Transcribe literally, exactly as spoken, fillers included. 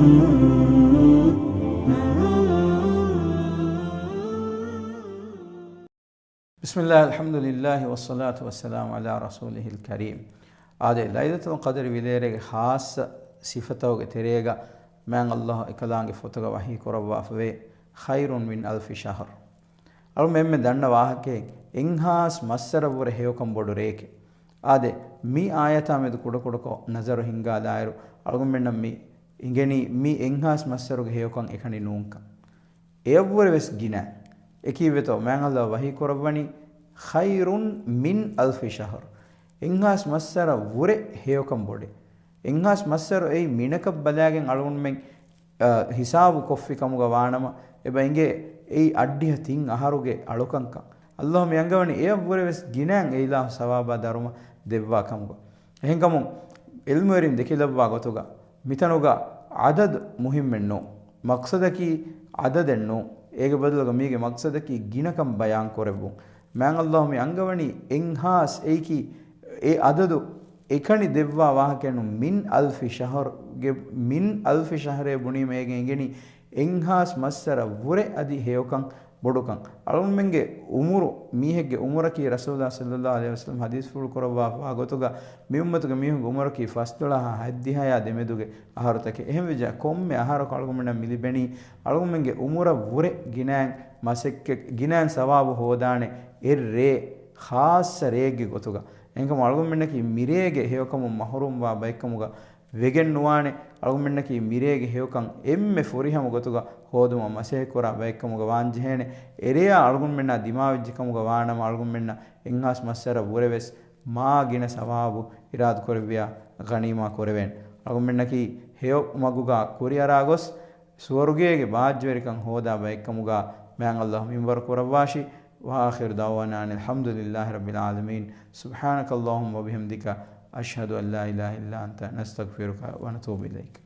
بسم الله، الحمد لله، والصلاة والسلام على رسوله الكريم. އާދެ، ލައިލަތުލް ޤަދްރި ވިލޭރޭގެ ޚާއްޞަ ސިފަތަކުގެ ތެރޭގަ މާތް ﷲ އެކަލާނގެ ފޮތުގަ ވަޙީ ކުރައްވާފަވޭ، خير من ألف شهر. އަޅުމެންމެ ދަންނަ ވާހަކައެއް، އެއްހާސް މައްސަރަ ވުރެ ހެޔޮކަން ބޮޑު ރެއެކޭ. އާދެ، މި އާޔަތާ މެދު ކުޑަކުޑަކޮށް ނަޒަރު ހިންގާލާއިރު، އަޅުގަނޑުމެންނަށް މި އިނގެނީ މި އެއްހާސް މައްސަރުގެ ހެޔޮކަން އެކަނި ނޫންކަން. އެއަށްވުރެ ވެސް ގިނަ. އެކީވެތޯ، މާތް ﷲ ވަޙީ ކުރައްވަނީ، خير من ألف شهر. އެއްހާސް މައްސަރަ ވުރެ ހެޔޮކަން ބޮޑޭ. އެއްހާސް މައްސަރު އެއީ މިނަކަށް ބަލާގެން އަޅުގަނޑުމެން، އަ، ހިސާބު ކޮށްފި ކަމުގަ ވާނަމަ، އެބަ އިނގޭ އެއީ އަށްޑިހަ ތިން އަހަރުގެ އަޅުކަންކަން. ﷲ މި އަންގަވަނީ އެއަށްވުރެ ވެސް ގިނައިން އެއިލާހު ސަވާބާ ދަރުމަ ދެއްވާ ކަމުގަ. އެހެންކަމުން، ޢިލްމުވެރިން ދެކިލައްވާ ގޮތުގަ، މިތަނުގަ ޢަދަދު މުހިއްމެއް ނޫން. މަޤްޞަދަކީ ޢަދަދެއް ނޫން. އޭގެ ބަދަލުގަ މީގެ މަޤްޞަދަކީ ގިނަކަން ބަޔާން ކުރެއްވުން. މާތް ﷲ މި އަންގަވަނީ އެއްހާސް އެއީކީ އެ ޢަދަދު އެކަނި ދެއްވާ ވާހަކައެއް ނޫން. މިން އަލްފި ޝަހަރުގެ، މިން އަލްފި ޝަހަރޭ ބުނީމަ އޭގެ އެނގެނީ އެއްހާސް މައްސަރަ ވުރެ އަދި ހެޔޮކަން ބޮޑުކަން. އަޅުގަނޑުމެންގެ އުމުރު، މީހެއްގެ އުމުރަކީ ރަސޫލާ ޞައްލައްލާހު ޢަލައިހި ވަސައްލަމް ޙަދީޘްފުޅު ކުރައްވާފާ ގޮތުގަ މި އުއްމަތުގެ މީހުންގެ އުމުރަކީ ފަސްދޮޅަހާ ހަތްދިހަޔާ ދެމެދުގެ އަހަރުތަކެއް. އެހެންވެއްޖެ ކޮންމެ އަހަރަކު އަޅުގަނޑުމެންނަށް މިލިބެނީ އަޅުގަނޑުމެންގެ އުމުރަށް ވުރެ ގިނައިން މަސައްކަތް، ގިނައިން ސަވާބު ހޯދާނެ އެއް ރޭ، ޚާއްޞަ ރެއެއްގެ ގޮތުގަ. އެހެންކަމުން އަޅުގަނޑުމެންނަކީ މިރޭގެ ހެޔޮކަމުން މަޙްރޫމްވާ ބައެއްކަމުގަ ވެގެން ނުވާނެ. އަޅުގަނޑުމެންނަކީ މިރޭގެ ހެޔޮކަން އެންމެ ފުރިހަމަ ގޮތުގަ ހޯދުމަށް މަސައްކަތްކުރާ ބައެއްކަމުގަ ވާންޖެހޭނެ. އެރެޔާ އަޅުގަނޑުމެންނާ ދިމާވެއްޖެކަމުގަ ވާނަމަ، އަޅުގަނޑުމެންނަށް އެއްހާސް މައްސަރަ ވުރެވެސް މާ ގިނަ ސަވާބު އިރާދަކުރެއްވިޔާ ޣަނީމާ ކުރެވޭނެ. އަޅުގަނޑުމެންނަކީ ހެޔޮ މަގުގަ ކުރިއަރާ ގޮސް، ސުވަރުގޭގެ ބާއްޖަވެރިކަން ހޯދާ ބައެއްކަމުގަ މާތް ﷲ މިންވަރު ކުރައްވާށި. وآخر دعوانا أن الحمد لله رب العالمين. سبحانك اللهم وبحمدك، أشهد أن لا إله إلا أنت، نستغفرك ونتوب إليك.